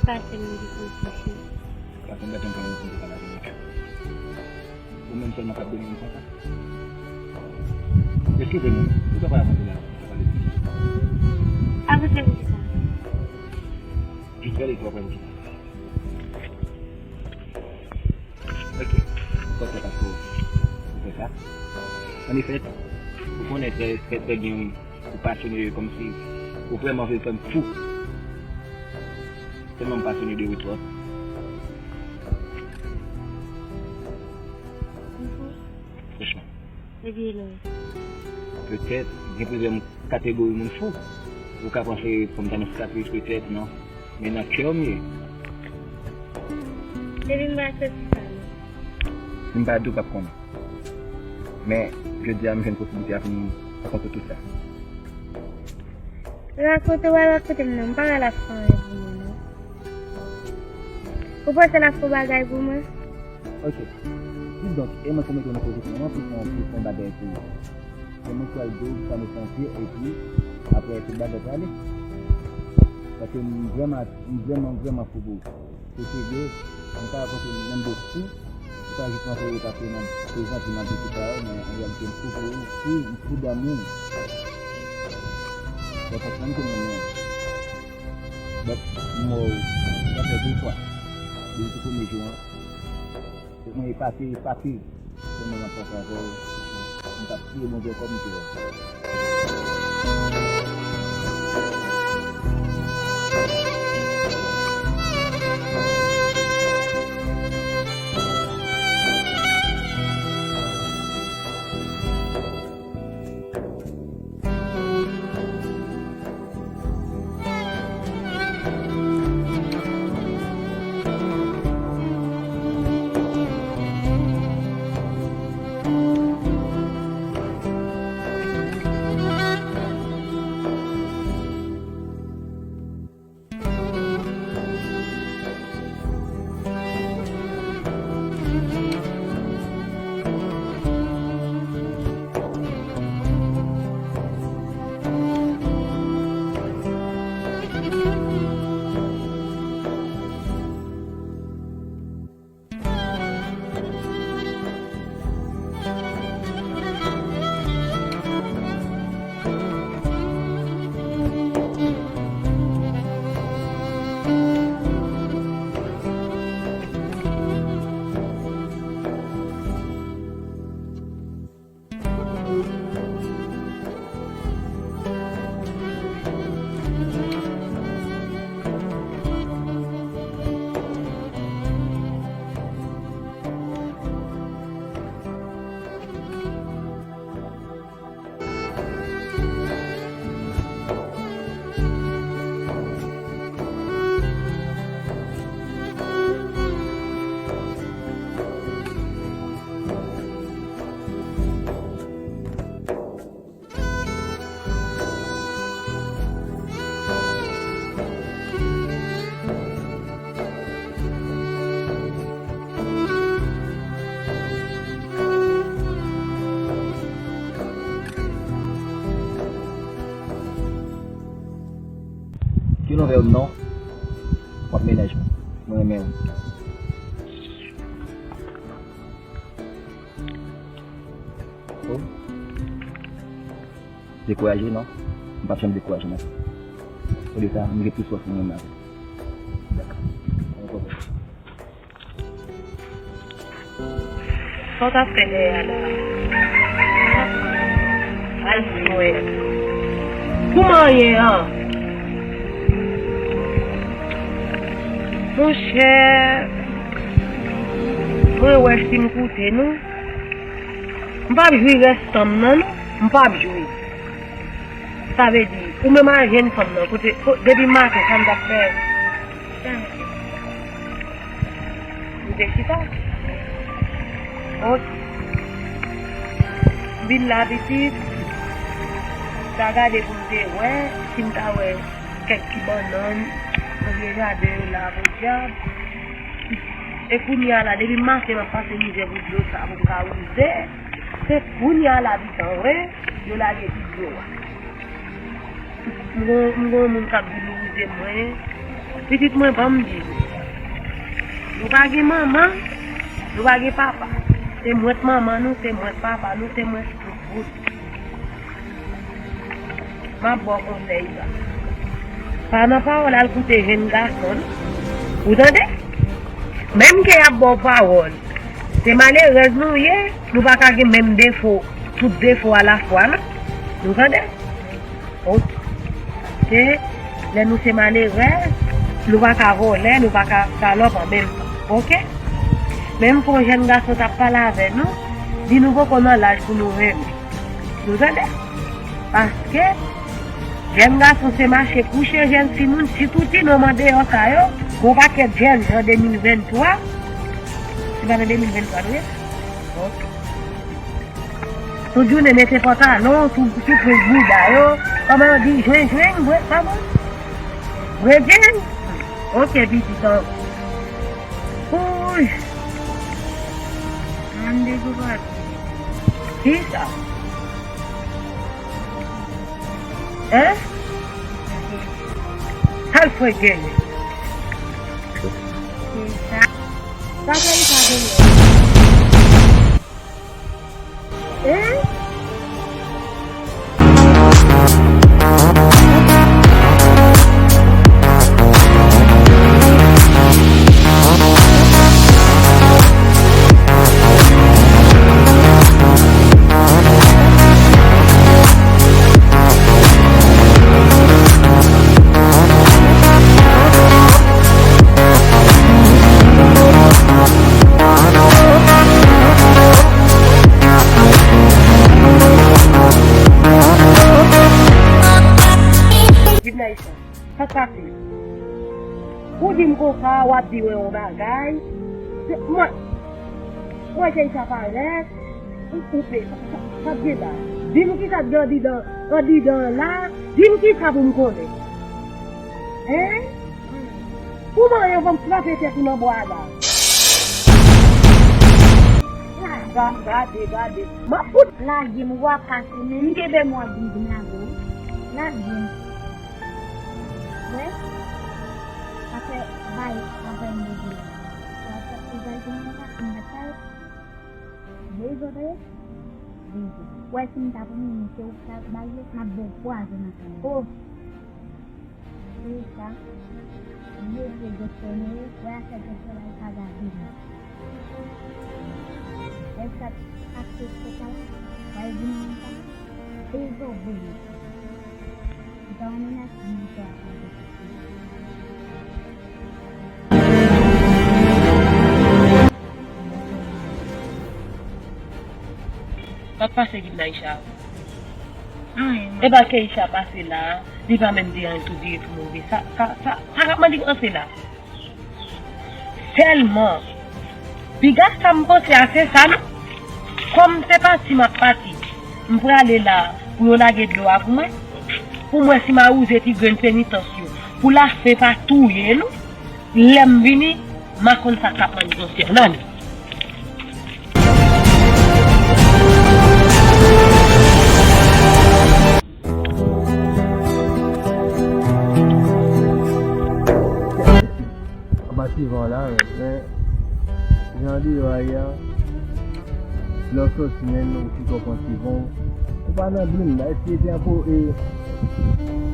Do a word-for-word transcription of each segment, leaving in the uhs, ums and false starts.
Pase m di pou w sisi. Pase m gade yon pran yon kontak avèk ou. Ou menm sèlman k ap done m konsa. Eskize m wi, ou ka pa avanse la, ou ka pale plis. Avanse pou kisa? Jis gade pou w aprann kisa. Ok. Kontan paske w fè sa. An efèt, ou konnen trè, trè, trè byen, ou pasyone, kòmsi ou vrèman vle fè m fou. Tèlman m pasyone de ou twòp. Franchman. Petèt, gen plizyè kategori moun fou. Ou ka panse kòm ta nan sikatris, petèt, non. Men nan kè w m ye. Depi m pa soti sa, non. Si m pa di w, p ap konnen. Men, jodi a, m jwenn posiblite a pou m rakonte tout sa. Rakonte w al rakonte m non, m pa wè l ap fè anyen pou mwen, non. Ou panse l ap fè yon bagay pou mwen? Ok. Kidonk, e mwen pou mete w nan pozisyon an pou fè yon, pou fè yon bagay pou ou. Se mwen ki pral di w sa nou santi, epi apre tout bagay prale. Paske m vrèman, m vrèman, vrèman fou pou ou. Se serye, m ka rakonte menm de fou, ou ka jis panse yo ta fè nan prezan ki nan de fou sa yo, men an reyalite m fou pou ou, m fou, m fou damou. Ou konprann ke m renmen w. But m wè w, sa fè de fwa. Depi sou premye jou an. Mwen epate, epate. Kòman m ap pase avè w? M t ap priye Bondye kòm m te wè. Ki nouvèl non? W ap mennaj mwen. Mwen renmen w. Oh. Dekouraje non. M p ap janm dekouraje non. Olye sa, m gen plis fòs pou mwen menm avè w. Dakò. Anyen pwoblèm. Sa w t ap fè dèyè a la? Al fè. Kouman ye an? Monchè, mwen wè si m koute nou. M p ap jwi rès tan m nan, non. M p ap jwi. Sa vle di, ou menm al jwenn fanm nan, kote, ko-, depi maten, sa m t ap fè? M te chita. Ok. M vin la pitit, m ta gade pou m te wè, si m ta wè kèk ti bannann nan vye jaden yo la, podyab. E kounye a la, depi maten m ap pase mizè pou dlo sa, pou m ka wouze, se kounye a la pitan vre, yo lage ti dlo a. M gon, m gon moun k ap vin wouze mwen, Pitit mwen, ban m di nou. Nou pa gen manman, nou pa gen papa. Se mwen k manman nou, se mwen k papa nou, se mwen k tout bout. M ap ba w konsèy sa. Pa nan pawòl al koute jenn gason, non. Ou tande? Menm ke y ap ba w pawòl, se malerèz nou ye, nou pa ka gen menm defo, tout defo alafwa, non. Nou tande? Oke. Lè nou se malerèz, nou pa ka vòlè, nou pa ka salòp an menm tan. Oke? Menm ke yon jèn gason t ap pale avè nou, di nou poko nan laj pou nou renmen. Nou tande? Paske jèn gason se mache kouche jèn fi moun, sitou ti nonm andeyò sa yo, gon pakèt jèn jan de mil venntwa, se pa nan de mil venntwa nou ye? Oke. Tout jounen mete pantalon sou, sou pwent bouda yo. Kòman yo di, jwenjwenj, vre, kòman? Vredjenj? Oke, pitit an. Ouy. Mande pou pati. Kisa? Hein? Al fwe gele. Kisa? Sa fè li pa gele. Hein? Sa k pase? Ou di m konsa, w ap di mwen yon bagay. Se, mwen, mwen Keïsha parèt, ou koupe, sa, sa, sa k gen la? Di m kisa k gen andidan, andidan an la, di m kisa pou m konnen. Hein? Pou manyen, fò m frape tèt ou nan bwa la. Ga-, gade, gade. M ap fout. Lage m, w ap pase, men m kenbe m w ap vin, vin lage w. Lage m. Wè, sa fè bay avè m depi la. Sa fè ou bay pou mwen sa, m pa sa. Bezwen, bezwen. Wè, si m ta pran, se ou k ta bay yo, m ap ba w pwazon nan kay la. Oh! Se sa. Mete doktè nou, wè afè doktè la, e pa gade nou. Lè sa ap fè fèt la, w al di mwen sa, e zo vre. Ou pa wè menas di sa. Sa k pase Gimnaïcha? Anyen, non. E pa Keïsha pase la, li pa menm di anyen, tou vire tou move. Sa, sa, sa, sa k ap mande k ranse la? Sèlman, piga sa m panse a se sa, non. Kòm se pati m ap pati, m prale la pou yo lage dlo a pou mwen, pou m wè si m a wouze ti grenn penitans yo, pou lafen pa touye nou. Lè m vini, m a konn sa k ap mande yon sèlman. Anba ti van la, men, men, jan deyò a ye a, lè w soti, men, ou fouke w pran ti van, ou pa nan blim, ba, eske se anpo, e,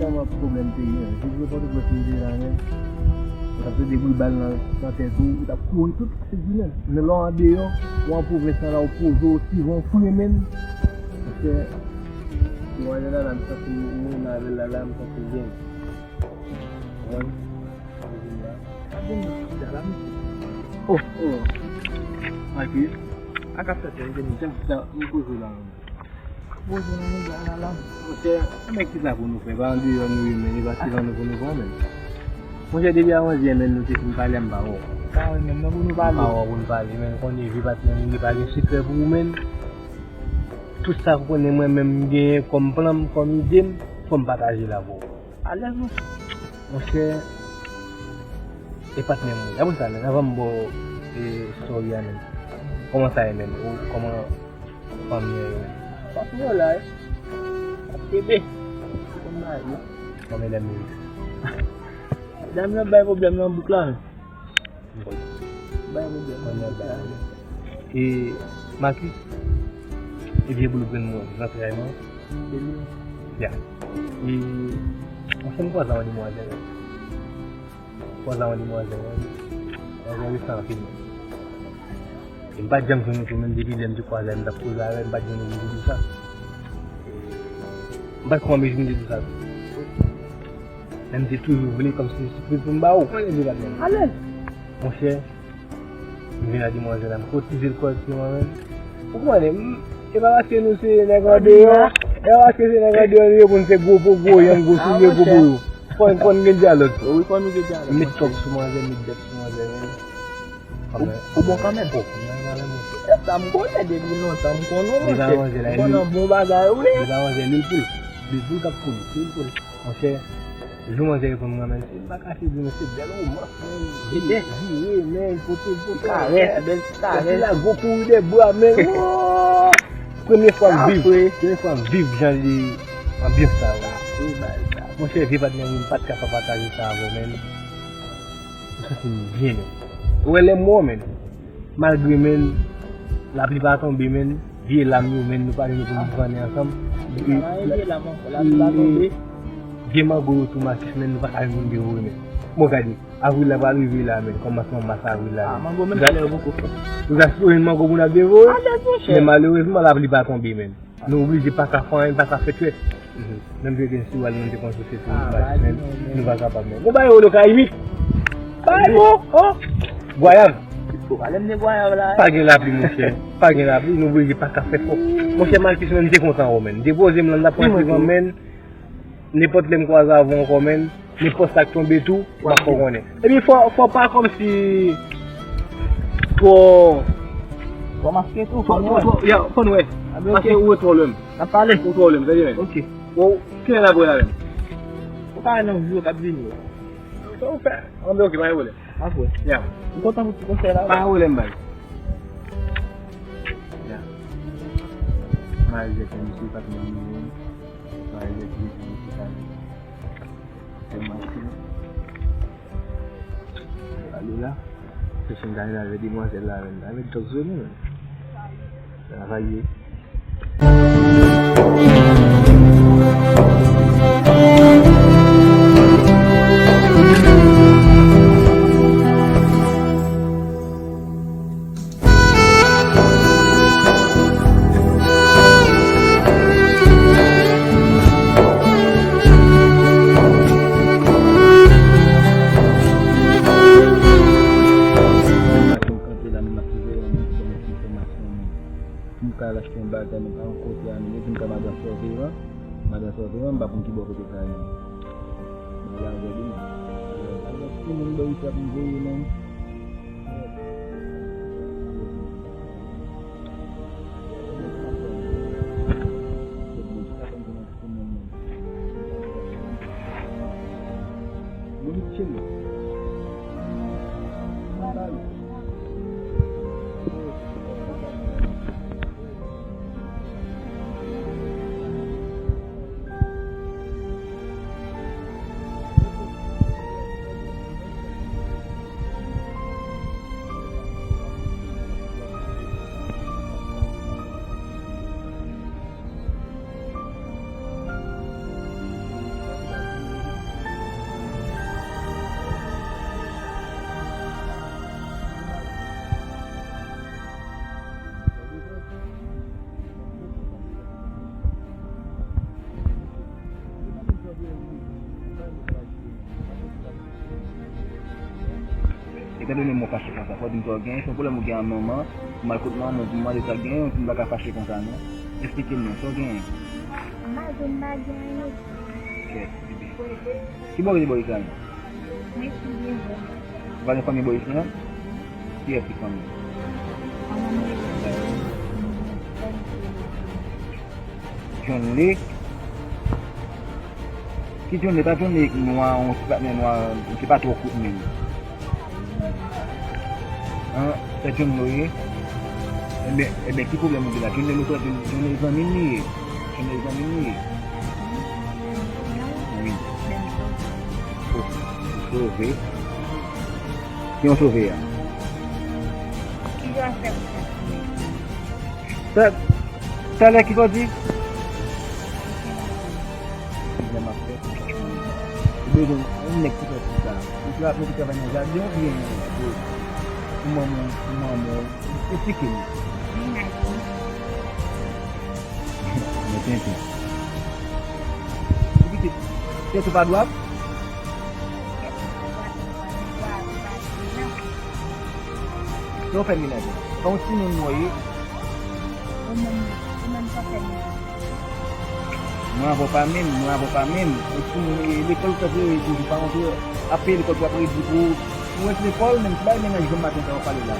tèlman pwoblèm te ye, men, se vre Pòtoprens m te la, men, ou t ap tande bri bal nan, nan tèt ou, ou t ap kouri tout se di menm. Men lè w andeyò, ou an pwovens lan la, ou poze w, ti van w fre menm. Paske, si w ale la, la, m santi m, m renmen avè l la, la, m santi m byen. Konprann? Sa vin la. Sa vin la, la, la, m. Oh, oh. Marcus, a ka fè tè, m te di, jan, jan, m poze la, menm. Poze nan mizè a la, la. Monchè, anben kisa pou nou fè? Pa andeyò nou ye, men e pa ti van nou pou nou pran, menm. Monchè, depi avan yè, menm, nou te fin pale a, m pa wè w. Pa wè menm, non, pou nou pale. M pa wè w pou nou pale, menm. Konnen vi patnè m li pa gen sekrè pou ou, menm. Tout sa w konnen mwen menm m genyen kòm plan m, kòm ide m, fò m pataje l avè w. Alèz, monchè. Monchè, e patnè m wi. Apre sa, menm, avan m ba w, e, story a, menm. Kòman sa ye, menm? Ou, kòman fanmi an ye, menm? Patnè w la, wi. Ap kenbe. Ou konn bagay yo. Bon, medam yo. Dam nan bay pwoblèm nan bouk la menm. Bay pwoblèm nan bouk la menm. E Marcus, e vye boul grenn mwen, zantray mwen. Se li. Ya. E, anfen, m kwaze yon demwazèl. Kwaze yon demwazèl, wi. Demwazèl resan anpil, men. E m pa t janm jwenn yon tou, menm depi lè m te kwaze l, m t ap koze avè l, m pa t jwenn yon tou di sa. M pa t kwè mezon de tou sa. Men m te toujou vle kòmsi sipriz pou m ba ou. Konnen debat menm. Alèz. Monchè, m vin ak demwazèl la, m kotize l kòrèkteman, men. Ou konnen, m, e pa paske nou se nèg andeyò, e pa paske se nèg andeyò nou ye pou n se gwo po, gwo yang, gwo soulye, gwo boyo. Fò n, fò n gen dyalòg. Wi, fò nou gen dyalòg. M met kòb sou manzè, m met dèt sou manzè, men. Ou, ou bon kanmenm. Bon, mwen, mwen, mwen. E sa m konnen depi lontan, m konnen, monchè. M konnen bon bagay, wi. Depi manzè, lil poul. Lil poul k ap poul, lil poul. Monchè, jou manzè reponn mwen, men, si m pa kache di nou, se bèl womans, men. Vire, men, pote, pote. Karès, bèl karès. Epi la, gwo kouri de bra, men. Premye fwa m viv, premye fwa m viv jan de anbyans sa yo. Monchè, vye patnè, m pa t ka pa pataje sa avè w, men. M santi m byen, men. Ou wè lè m wè w, men. Malgre, men, lapli pa tonbe, men, vye lam yo, men, nou pa rive pou nou vann ansanm. Vye lam ankò, lapli pa tonbe. Vye mango yo tou, Marcus, men, nou pa ka rive pou nou devore, men. Bon, gade, avril la pral rive la, men, kòmansman mas avril la, men. Ah, mango menm talè yo poko. Nou ta sipoze jwenn mango pou n ap devore. Alèz, monchè. Men malerezman, lapli pa tonbe, men. Nou oblije pa ka fè anyen, pa ka fè twèt. Menm si gen siwal, nou te konn sou se tou, nou pa kapab, men. Nou pa kapab, men. Nou bay yo lo kayimik. Bay yo, oh! Gwayav. Alèm de gwayav la. Pa gen lapli, monchè. Pa gen lapli, nou oblije pa ka fè fò. Monchè, Marcus, men, m te kontan wè w, men. Depoze m la, m t ap pran ti van, men. Nenpòt lè m kwaze avè w ankò, men. Nenpòt sa k tonbe tou, m ap fè w konnen. Epi fò, fò pa kòmsi twò. Twò maske tou, fò n wè. Fò, fò, ya, fò n wè. Paske ou twò lwen. N ap pale. Ou twò lwen, tande men. Ok. Bon, kilè n ap wè la menm? Ou ka wè nan jou k ap vini yo. Sa ou fè? Anben, ok, pa gen pwoblèm. Apre. Ya. M kontan pou ti konsèy la. Pa gen pwoblèm, bay. Ya. Maryaj ak misye pa t menm nivo. Maryaj ak misye pa t menm nivo. Se mache. Ale la. Se fin gade la avè demwazèl la menm. Avè dòk zo nou menm. Travay ye. Pou m ka al achte yon bagay, men pa yon kote a, men yo di m ka madan Fòveran. Madan Fòveran, m pa konn ki bò kote sa ye. Bagay la vre wi, men. Alò, si moun bò isit ap voye, men. Etandone mwen fache konsa, fò w di m sa w genyen, se yon pwoblèm ou gen ak manman, m al kot manman, m mande sa k genyen, ou di m pa ka fache konsa non. Eksplike m non, sa w genyen? M pa di m pa gen anyen. Kèt, bebe. Ki bò w rete bò isit la menm? Mwen rete byen bon. Ou pa gen fanmi bò isit la? Kiyès ki fanmi? Manman m rete John Lake. Ki John Lake? Pa John Lake nwa, yon ti patnè nwa, ki pa twò kout menm. An, se John Lake ye? Enben, enben, ki pwoblèm ou gen la? John Lake, John, John Lake zanmi m li ye. John Lake zanmi m li ye. Wi. Oh, ok. Sove. Ki yon sove a? Ki jan fè pou sa fini? Ta-, talè ki sa w di? Lè m ap fè. Ou bezwen yon nèg ki fè tout sa. Ou se ap mete travay nan jaden oubyen pou, pou manman, pou manman w? Eksplike m. Mennaj mwen. Mwen tenten. Ou pitit, tèt ou pa dwat? Sa w fè mennaj la? Sa yon timoun mwen ye? Ou menm, ou menm sa w fè mennaj la? Mwen avè w pa menm, mwen avè w pa menm. E timoun, e lekòl ou t ap redi, ou pa rantre, ap peye lekòl pou ap redi pou ou. Ou ret lekòl, menm ti bay mennaj granm maten sa w ap pale la.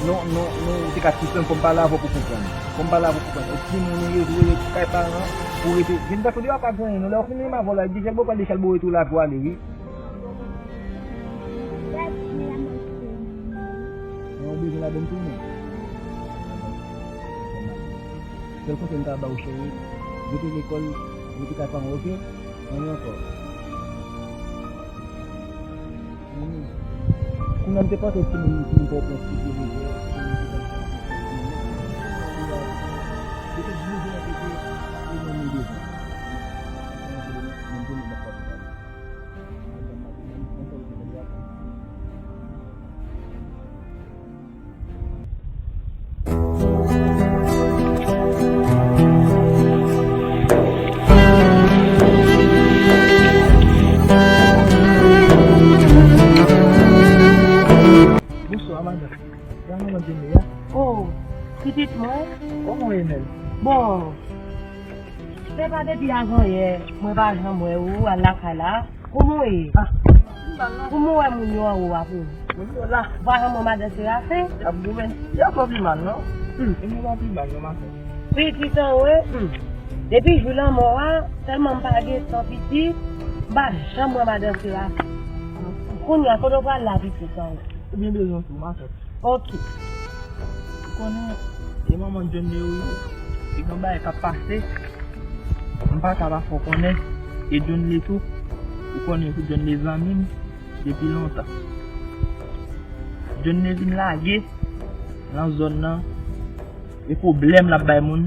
Non, non, non, ou te ka ti frè m, fò m pale avè w pou konprann. Fò m pale avè w pou konprann. E timoun ou ye, ou rete kay paran, ou rete. Vin fè fò yo pa gen anyen, non, lè w fin renmen avè w la, di chèl bo pral de chèl bo rete ou la pou ale, wi. Mwen ou bezwen ladann tou, non? Sèl konsèy m ka ba w, cheri, rete lekòl, rete kay paran, oke? Anyen ankò. Kounye a m te panse se moun ki enpòtan, ki te bezwen, ki te bezwen, ki te bezwen, ki te bezwen. Bonswa, madanm. Sa nou mande nou a? Oh, pitit mwen. Kòman w ye menm? Bon, se pa depi avanyè mwen pa janm wè ou al lakay la. Kòman w ye? Ah, m pa mal non. Kòman w wè moun yo anwo a pou ou? Moun yo la. Ou pa janm wè madan Serafen? Y ap goumen. Yo pa pi mal non. Hmm. E moun yo pa pi mal non, ma sè. Pitit an wè, hmm. Depi jou lanmò a, tèlman m pa gen tan pitit, m pa janm wè madan Serafen. Kounye a, kote w pral la pitit an wè? Ou byen bezwen sou, ma sè. Ok. Ou konnen, e manman Johnny yo ye, e gen bagay k ap pase. M pa ka pa fè w konnen. E Johnny tou, ou konnen tou Johnny zanmi m depi lontan. Johnny vin lage nan zòn nan. E pwoblèm l ap bay moun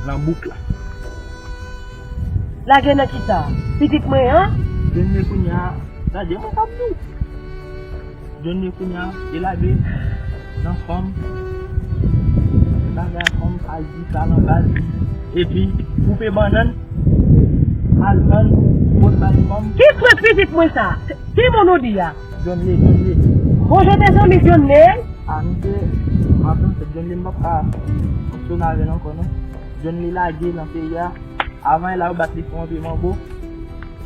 nan bouk la. Lage nan kisa? Pitit mwen an? Johnny kounye a, gade mwen k ap di w. Johnny kounye a, e lage nan fanm, bagay fanm, al di sa nan baz, epi koupe bannann, al vann, pot bay fanm. Ki frenk pitit mwen sa? Ki moun ou di a? Johnny, Johnny. Bon, je te zanmi Johnny. A, misye, madanm, se Johnny, m p ap ka fonksyone avè l ankò, non. Johnny lage nan peyi a. Avan la, yo bat li fò anpil mango.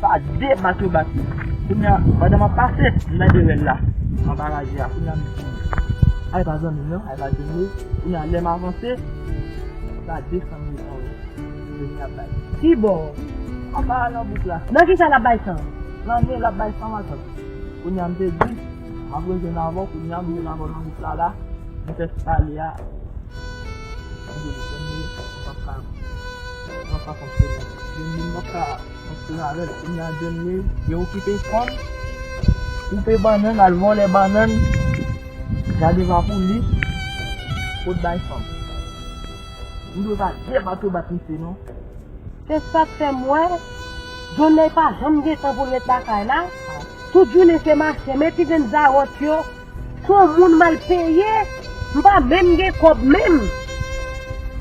Sa de bat yo bat li. Kounye a, pandan m ap pase, m tande rèl la, anba raje a. Kounye a, m di, ay pa zanmi m, non, ay pa zanmi m. Kounye a, lè m avanse, sa de san mil frank. Johnny ap bay. Ki bò? Anba a nan bouk la. Nan ki sa l ap bay san? Nan men l ap bay san matant. Kounye a, m te di, m ap rejwenn avè w, kounye a, m jwenn avè w nan bouk la, la. M fè pale a. M di, Johnny, m p ap ka, m p ap ka fonksyone. Johnny, m p ap ka fonksyone avè l. Kounye a, Johnny, yo okipe fanm, koupe bannann, al vòlè bannann, gade va pou li, pot bay fanm. M dwe pa de bat yo bat misye, non. Se sa k fè m wè Johnny pa janm gen tan pou l ret lakay la. Tout jounen se mache, men ti grenn zawòt yo, se yon moun m al peye, m pa menm gen kòb menm.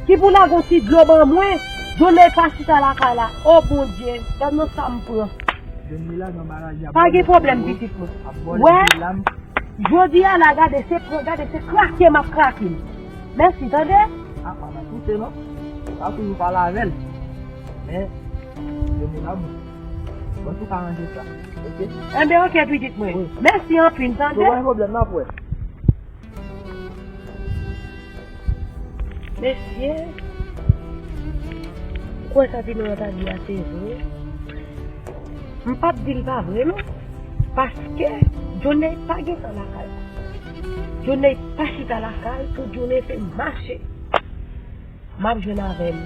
Ki pou lage yon ti dlo ban mwen, Johnny pa chita lakay la. O Bondye, gad nan sa m pran. Johnny la nan baraj, y ap vòlè. Pa gen pwoblèm, pitit mwen. Wè, jodi a la, gade se pran, gade se krake m ap krake l. Mèsi, tande? A, pa nan koute, non. Pa toujou pale avè l. Men, Johnny la, bon. Bon, tou ka ranje sa. Ok? Enben, ok, pitit mwen. Wi. Mèsi anpil, tande? Pa gen pwoblèm, n ap wè. Mesye, ou kwè sa ti nonm nan ta di a se vre? M p ap di l pa vre non, paske Johnny pa gen tan lakay la. Johnny pa chita lakay, tout jounen se mache. M ap jwenn avè l.